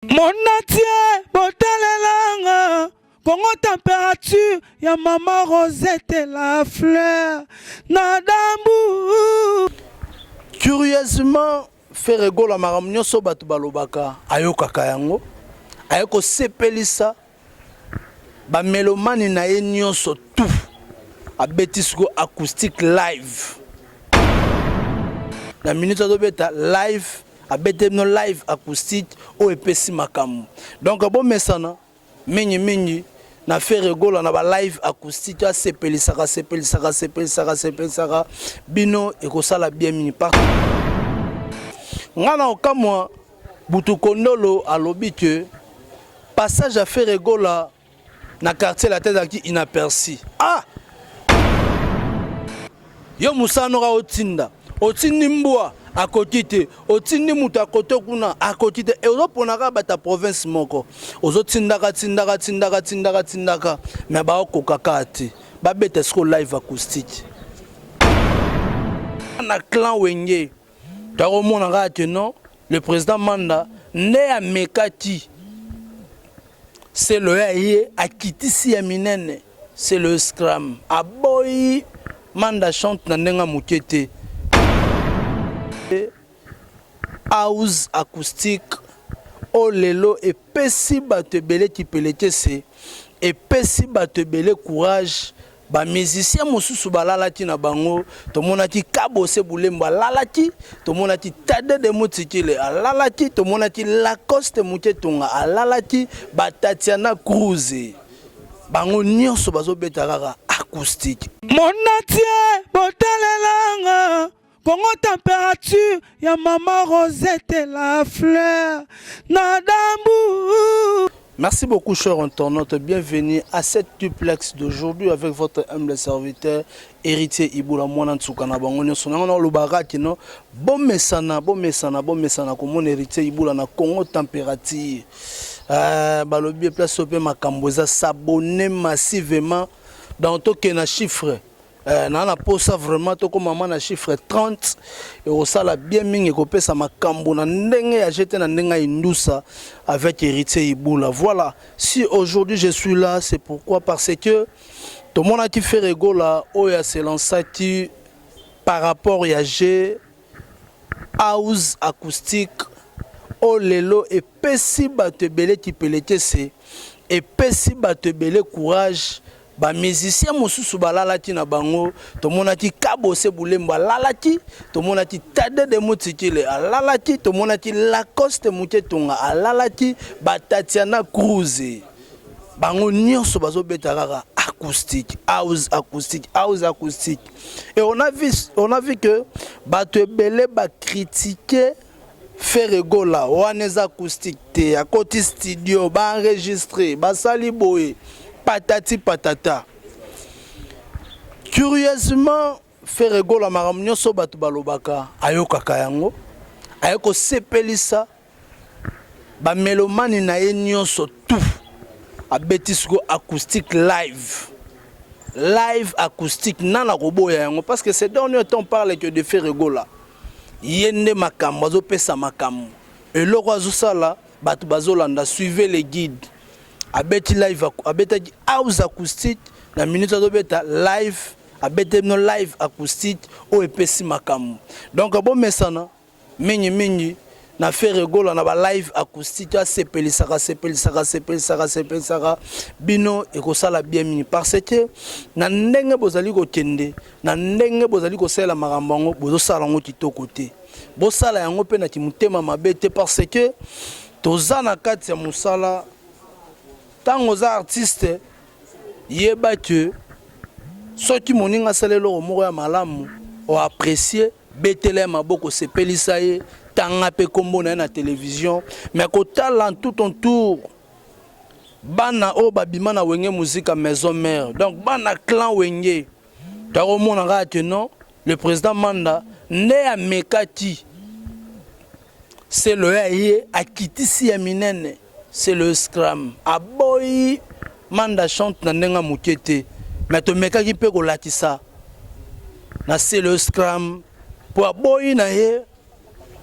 Monatie botalelanga Congo température ya mama Rosette la fleur na dambu. Curieusement, Ferre Gola makambo nyonso bato balobaka ayokaka yango, aye kosepelisa ba melomani na ye nyonso tout, abeti sikoyo acoustique live na minute azobeta live, abeti bino live acoustique oyo epesi makambo. Donc bomesana mingi mingi na Ferre Gola na ba live acoustique, asepelisaka sepelisaka sepelisaka sepelisaka bino, ekosala bien mingi. Par nga na okamwa, Butu Kondolo alobi ke passage ya Ferre Gola na Quartier Latin ezalaki inaperçu. Ah, yo mosala noka otinda, otindi mbwa akoki te, otindi moto akote kuna akoki te, e ozoponaka bato ya province moko, ozotindaka tindaka tindaka tindaka tindaka, me baokoka kaka te. Babeta siko live acoustique na clan Wenge, tokomona kaka ke non, le président Manda nde amekaki selo ya ye, akitisi ya minene c'est le scram, aboyi Manda Chante na ndenge moke te. House acoustique oyo lelo epesi bato ebele kipelekese, epesi bato ebele courage. Ba musicien mosusu balalaki na bango. Tomonaki Kabose Bulembo alalaki, tomonaki Tade de Mutikile alalaki, tomonaki Lacoste Muketonga alalaki, batatiana Cruz, bango nyonso bazobeta kaka acoustique. Monatie botalelanga Congo température ya mama Rosette la fleur na dambu. Merci beaucoup, chers internautes. Bienvenue à cette duplex d'aujourd'hui avec votre humble serviteur, Héritier Iboula Mwana Nsuka na bango nyonso. Nango na lobaka kino bomesana, bomesana, bomesana komona Héritier Iboula na Congo température. Balobi place pe makambo eza, s'abonner massivement dans toke na chiffre na posa vraiment tokóma ma na chiffre 30, ekosala bien mingi, ekopesa makambo na ndenge ya jete na ndenge ya indusa avec Héritier Ibula. Voilà, si aujourd'hui je suis là, c'est pourquoi? Parce que tomonaki Ferre Gola oyo aselançaki par rapport ya g house acoustique oyo lelo epesi bato ebele kipelekese, epesi bato ebele courage. Ba musicien mosusu balalaki na bango. Tomonaki Kabose Bulembo alalaki, tomonaki Tade de Mutikile alalaki, tomonaki Lacoste Muketonga alalaki, batatiana Cruz, bango nyonso bazobeta kaka acoustique, house acoustique, house acoustique. Et on a vu que bato ebele bacritiquer Ferre Gola, wana eza acoustique te, akoti studio, baenregistrer, basali boye, patati patata. Curieusement, Ferre Gola makambo nyonso bato balobaka ayokaka yango, aye kosepelisa bamelomani na ye nyonso tout, abeti sikoyo acoustique live, live acoustique. Nana koboya yango parce que ces derniers temps parle que de Ferre Gola, ye nde makambo azopesa, makambo eloko azosala, bato bazolanda. Suivez le guide, abeti live, abetaki house acoustique na minute azobeta live, abeti bino live acoustique oyo epesi makambo. Donc bomesana mingi mingi na Ferre Gola na ba live acoustique, asepelisaka sepelisaka sepelisaka sepelisaka bino, ekosala bien mingi parce que na ndenge bozali kokende, na ndenge bozali kosalela makambo yango, bozosala yango kitoko te. Bosala yango mpe na kimotema mabe te parce que toza na kati ya mosala. Ntango oza artiste, yeba ke soki moninga asala eloko moko ya malamu, oapprécier, betela ye maboko, sepelisa ye, tanga mpe nkombo na ye na télévision. Mais kotala tout autour, bana oyo babima na Wenge Musica Maison Mère, donc bana clan Wenge, tokomona kaka ke non, le président Manda nde amekaki selo ya ye, akitisi ya minene c'est le scram, aboyi Manda Chante na ndenge moke te. Mais tomekaki mpe kolakisa na c'est le scram mpo aboyi na ye.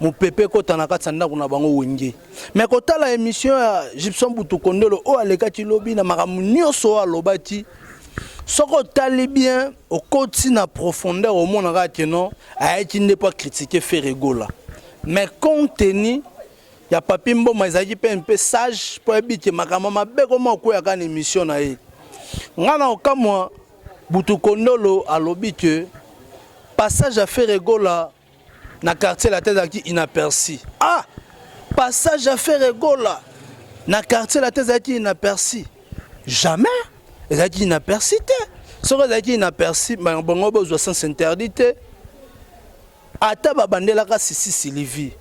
Mopepe ekota na kati ya ndako na bango Wenge. Mais kotala emission ya Gibson Butukondolo oyo alekaki lobi na makambo nyonso oyo alobaki, soki otali bien, okoti na profondeur, omonaka que non, ayaki nde mpo acritiquer Ferre Gola. Mais compte tenu ya Papi Mboma, ezalaki mpe mpe sage mpo ayebi ke makambo mabe koma okweyaka na émission na ye. Ngai na okamwa, Butukondolo alobi ke passage ya Ferre Gola na Quartier Latin ezalaki inaperçu. Ah, passage ya Ferre Gola na Quartier Latin ezalaki inaperçu? Jamais ezalaki inaperçu te. Soki ezalaki inaperçu, bango bozwa sens interdit te. Ata babandelaka Sisi Sylvie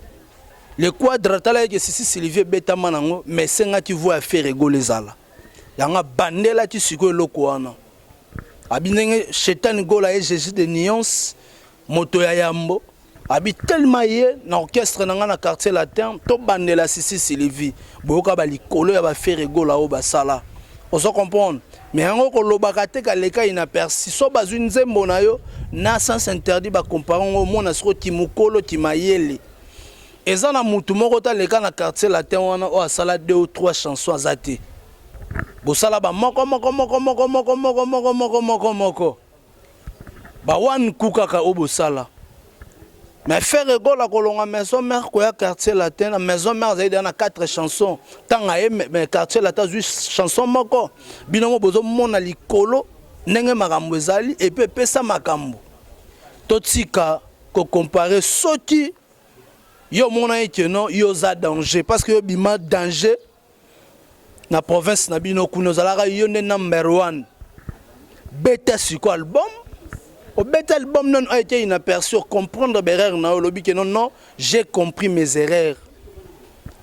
le Quadre, tala yeke Sisi Sylvie ebetama nango, mais esengaki voix ya Ferre Gola ezala yango abandelaki. Sikoyo eloko wana abi ndenge Shetani Gola ye Jésus de nuance, moto ya yambo abi tellement ye na orchestre na ngai na Quartier Latin, tobandela Sisi Sylvie. Boyoka balikolo ya baFerre Gola oyo basala, ozo comprendre? Mais yango kolobaka te kaleka inaperçu. So bazwi nzembo na yo na sens interdit, bacomparer yango, omona sikoyo kimokolo kimayele eza na mutu moko taleka na Quartier Latin wana oyo asala deux ou trois chansons aza te. Bosala bamoko moko moko moko moko moko moko moko moko moko, bawani ku kaka oyo bosala. Mais Ferre Gola kolonga Maison Mère koya Quartier Latin, na Maison Mère azali deja na 4 chansons. Ntango aye Quartier Latin, azwi chanson moko. Bino mo bozomona likolo ndenge makambo ezali et puis epesa makambo. Totika kocomparer. Soki yo omona eke non, yo oza danger parce que yo bima danger na province na bino kuna, ozalaka yo nde number one, beta siko album. Obeta album nano a été inaperçu, comprendre baerreur na yo, olobi ke non, non, j'ai compris mes erreurs.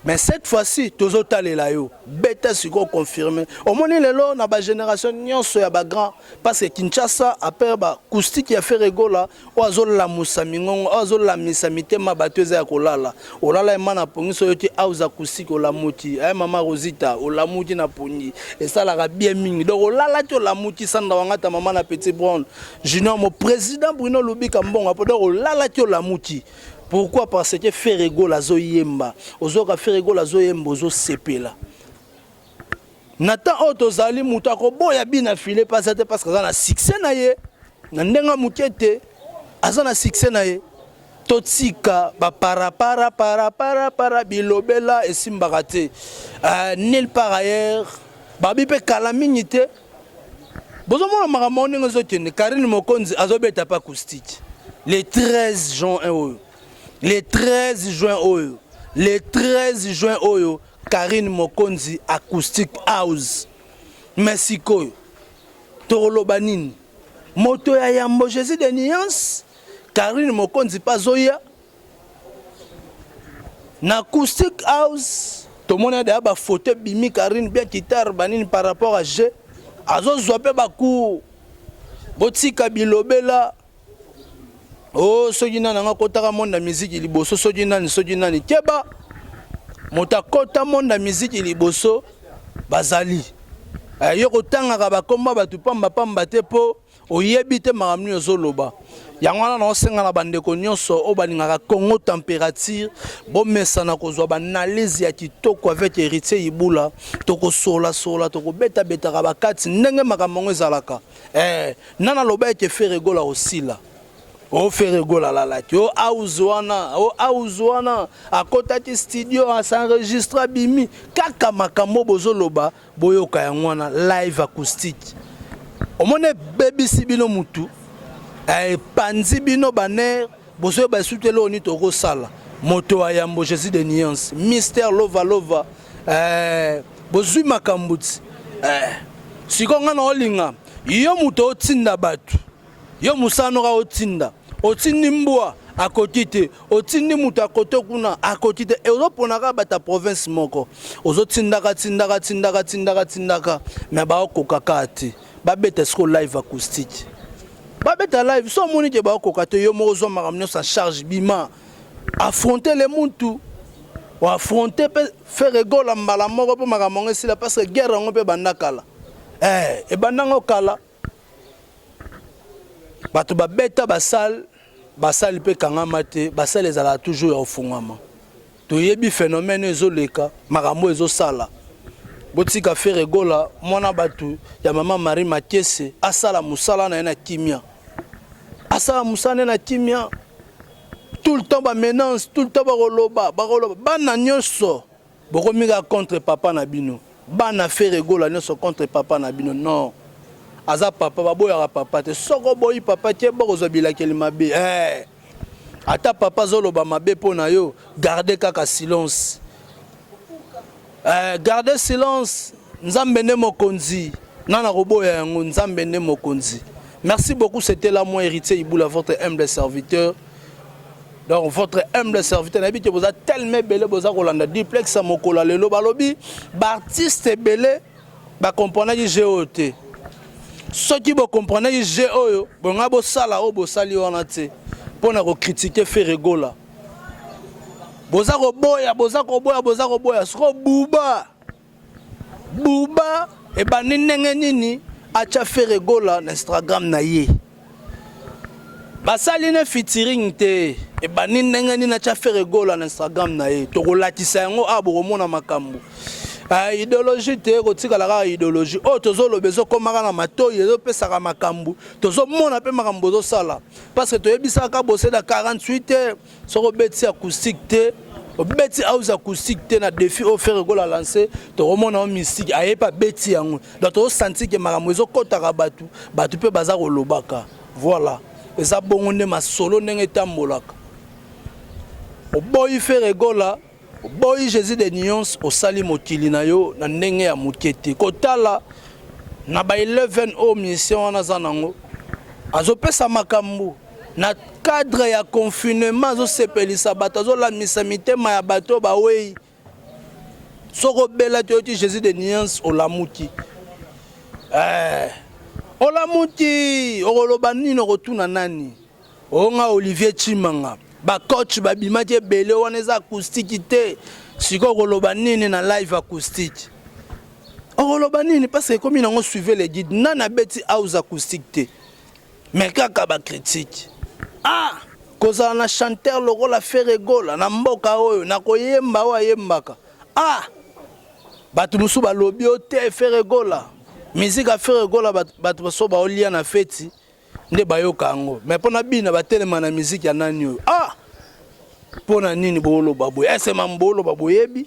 Mais cette fois-ci tozotalela yo, beta sikoyo, confirme. Omoni lelo na bagénération nyonso ya bagrand, parce que Kinshasa apere baacoustique ya Ferre Gola oyo azolamusa mingongo, oyo azolamisa mitema bato eza ya kolala. Olala ema na pongi, so oyoki house acoustique, olamuki. Ay, mama Rosita, olamuki na pongi, esalaka bien mingi. Donc olala ti olamuki. Sandra Wangata, mama na Petit Brown Junior, mo président Bruno Lubika Mbongo apo. Donc olala ti olamuki. Pourquoi? Parce que Ferre Gola azoyemba, ozoyoka Ferre Gola azoyemba, ozosepela. Na temps oyo tozali, moto akoboya bina file mpasi te, parce que aza na succès na ye na ndenge moke te, aza na succès na ye. Totika baparapara paraparapara, bilobela esimbaka te. Nulle part ailleurs babi mpe kala mingi te. Bozomona makambo ndenge ezokende. Karine Mokonzi azobeta mpe acoustique le 13 juin oyo, le 13 juin oyo, le 13 juin oyo, Karine Mokonzi acoustique house. Mais sikoyo tokoloba nini? Moto ya yambo Jésus de nuance, Karine Mokonzi mpe azoya na acoustique house. Tomoni deya bafoto ebimi, Karine bien guitare banini par rapport à g azozwa mpe bacours. Botika bilobela o oh, soki nani anga akotaka monde ya miziki liboso, soki nani, soki nani. Keba, moto akota monde ya miziki liboso bazali. Yo kotangaka bakomba bato pambapamba te mpo oyebi te makambo nini ozoloba. Yango wana naosenga na bandeko nyonso oyo balingaka Congo Température, bomesana kozwa baanalyse ya kitoko avec Héritier Ibula. Tokosolasola, tokobetabetaka bakati ndenge makambo yango ezalaka. Nana aloba ete Ferre Gola osila o Ferre Gola alalaki o house wana, o house wana akotaki studio, as'enregistrer, abimi kaka. Makambo bozoloba, boyoka yango wana live acoustique. Omoni ebebisi bino mutu, epanzi bino banerfs, bozoyeba esu te eloko nini tokosala. Moto ya yambo Jésus de nuance, Mister Lova Lova, bozwi makambo ti sikoyo. Ngai na olinga yo moto otinda bato, yo mosala noka otinda, otindi mbwa akoki te, otindi moto akote kuna akoki te. Ozoponaka bato ya province moko, ozotindaka tindaka tindaka tindaka tindaka, me baokoka kaka te. Babeta sikoyo live acoustique, babeta live. So omoni ke baokoka te, yo moko ozwa makambo nyonso en charge, bima affronter le mutu, oaffronter mpe Ferre Gola mbala moko mpo makambo yango esila, parce que guerre yango mpe ebanda kala, ebanda yango kala. Bato babeta basale. Basali mpe ekangama te, basali ezalaka toujours ya kofungwama. Toyebi phenomène oyo ezoleka, makambo oyo ezosala. Botika Ferre Gola, mwana batu ya mama Marie Makiese, asala mosala na ye na kimia. Asala mosala na ye na kimia. Tout le temps ba menaces, tout le temps bakoloba, bakoloba. Bana nyonso bokomi kaka contre papa na bino. Bana Ferre Gola nyonso contre papa na bino. Non. Aza papa, baboyaka papa te. Soki oboyi papa te, bokozwa bilakeli mabe. Eh. Ata papa azoloba mabe mpo na yo, garde kaka silence. Eh, garde silence. Nzambe nde mokonzi. Nana koboya yango, Nzambe nde mokonzi. Merci beaucoup, c'était là moi Héritier Iboula, votre humble serviteur. Donc votre humble serviteur nayebi ke boza tellement ebele boza kolanda duplex ya mokolo ya lelo balobi baartiste ebele bakomprenaki jeu oyo te soki bokomprenaki jeu oyo bonga bosala oyo bosali wana te mpo na kokritike Ferre Gola boza koboya boza koboya boza koboya sikoyo buba Bouba ebandi ndenge nini atia Ferre Gola na Instagram na ye. Basali ne featuring te ebandi ndenge nini atia Ferre Gola na Instagram na ye. Tokolakisa yango awa bokomona makambo. Uh, idéologie te kotikala kaka idéologie oyo tozoloba ezokomaka na matoi ezopesaka makambo tozomona mpe makambo ozosala parce que toyebisaka boseda 48 heures Soki obeti acoustique te, obeti house acoustique te na défi oyo Ferre Gola lancé, tokomona yo mystique aye pe abeti yango. Donc tozo sentir que makambo ezokotaka batu, batu pe baza kolobaka. Voilà. Eza bongo nde masolo ndenge etambolaka. Oboyi Ferre Gola, oboyi Jesus de Nuance, osali mokili na yo na ndenge ya moke te. Kotala na ba 11 oyo musicien wana aza nango, azopesa makambo. Na cadre ya confinement azosepelisa bato, azolamisa mitema ya bato oyo bawei. Soki obelaki oyoki Jesus de nuance olamuki. Eh, olamuki okoloba nini okotuna nani? Onga Olivier Tshimanga ba coach babimaki ebele wana eza acoustique te. Sikoyo okoloba nini na live acoustique? Okoloba nini parce que ekomi nango suivez le guide. Nani abeti house acoustique te? Mais kaka ba critique. Ah! Kozala na chanteur lokola Ferre Gola na mboka oyo na koyemba oyo ayembaka. Ah! Bato mosusu balobi o te Ferre Gola. Musique ya Ferre Gola bato baso baolia na feti nde bayoka yango. Mais pona bina batelema na musique ya nani oyo? Ah! Pona nini booloba boye? Est-ce mambo booloba boyebi?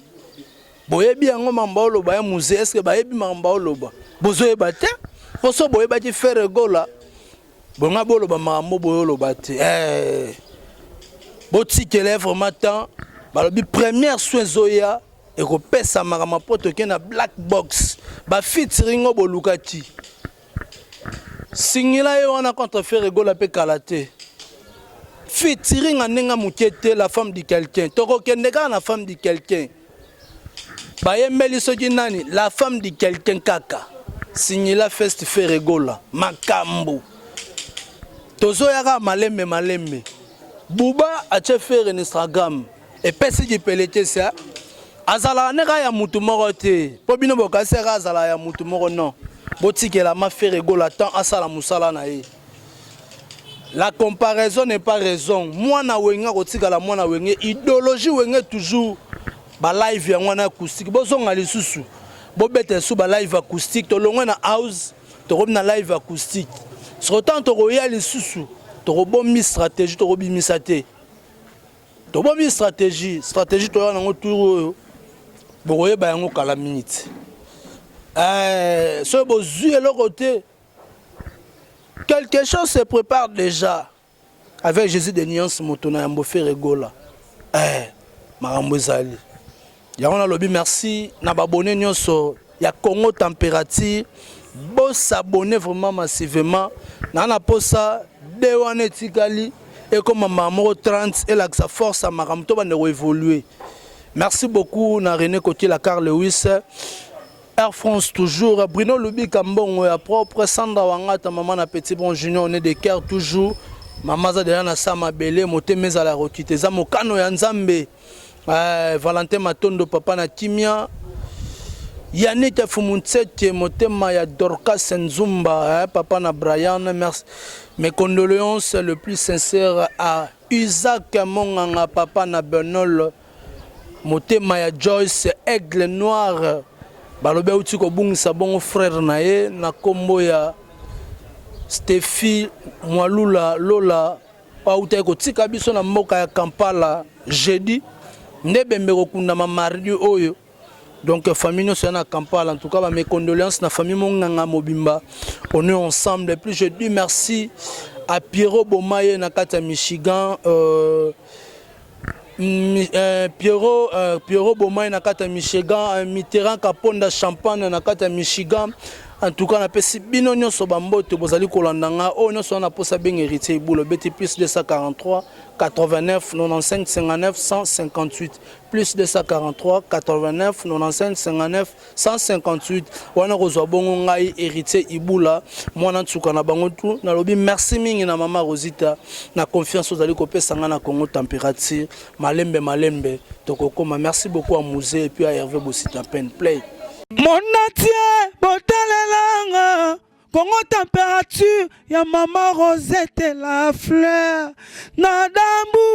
Boyebi yango mambo oloba ya musée, est-ce que bayebi mambo oloba? Bozoyeba te? Poso boyebaki Ferre Gola, bonga boloba makambo boyoloba te. Eh. Botikela vraiment temps. Balobi première soin ezoya ekopesamaka mapo toke na black box. Ba featuring oyo bolukaki. Singila ye wana contre Ferre Gola pe kala te. Featuring ya ndenge moke te la femme du quelqu'un. Tokokende kaka na femme du quelqu'un. Bayembeli soki nani la femme du quelqu'un kaka. Singila fest Ferre Gola makambo. Tozoya kaka malembe malembe. Bouba atie Ferre na Instagram. Epesi kipelekese azalaka ne kaka ya mutu moko te mpo bino bokanisi kaka azalaka ya mutu moko non botikela ma Ferre Gola temps asala mosala na ye la comparaison n'est pas raison mwana wenge akotikala mwana wenge idéologie wenge toujours ba live yango wana acoustique bozonga lisusu bobeta lisusu ba live acoustique tolongwe na house tokomi na live acoustique soko ntango tokoya lisusu tokobombi stratégie tokobimisa te Tobomi stratégie, stratégie toya nango tour oyo bokoyeba yango kala mingi te. Eh, soki bozwi eloko te, quelque chose se prépare déjà avec Jésus de nuance moto na yambo Ferre Gola. Eh, makambo ezali. Yango nalobi merci na babone nyonso ya Congo Température. Bo s'abonner vraiment massivement. Na na posa de wana etikali ekoma mbala moko 30 elakisa force ya makambo to bande ko évoluer. Merci beaucoup na René Kotila Carl Lewis. Air France toujours, Bruno Lubika mbongo ya propre, Sandra Wangata maman na Petit Bon Junior on est de cœur toujours. Mama za deja na sa mabele motema ezala rokite eza mokano ya Nzambe. Eh, Valentin Matondo papa na kimia. Yannick Fumuntsete, motema ya Dorcas Nzumba, hein, papa na Brian, merci. Mes condoléances le plus sincères à Isaac Monganga, papa na Benol, motema ya Joyce Aigle Noir, balobi auti kobungisa bongo frère na ye na kombo ya Steffi Mwalula Lola, autaki kotika biso na mboka ya Kampala jeudi, nde bembe kokundama mardi oyo. Donc famille nyonso ya na Kampala, en tout cas ba mes condoléances na famille Monganga mobimba, on est ensemble. Et puis je dis merci à Pierrot Bomaye na kati ya Michigan, Pierrot Bomaye na kati ya Michigan, Mitterrand Kaponda Champagne na kati ya Michigan. En tout cas napesi bino nyonso bambote bozali kolanda nga. Oyo nyonso wana naposa benga Héritier Ibulo, beti plus 243 89 95 59 158, plus 243 89 95 59 158. Wana kozwa bongo ngai Héritier Ibula, mwana nsuka na bango tu. Nalobi merci mingi na mama Rosita na confiance ozali kopesa ngai na Congo Température. Malembe malembe tokokoma. Merci beaucoup à Musée et puis à Hervé Bosita Pen Play. Monatie botalelanga Kongo Température ya mama Rosette la fleur na dambu.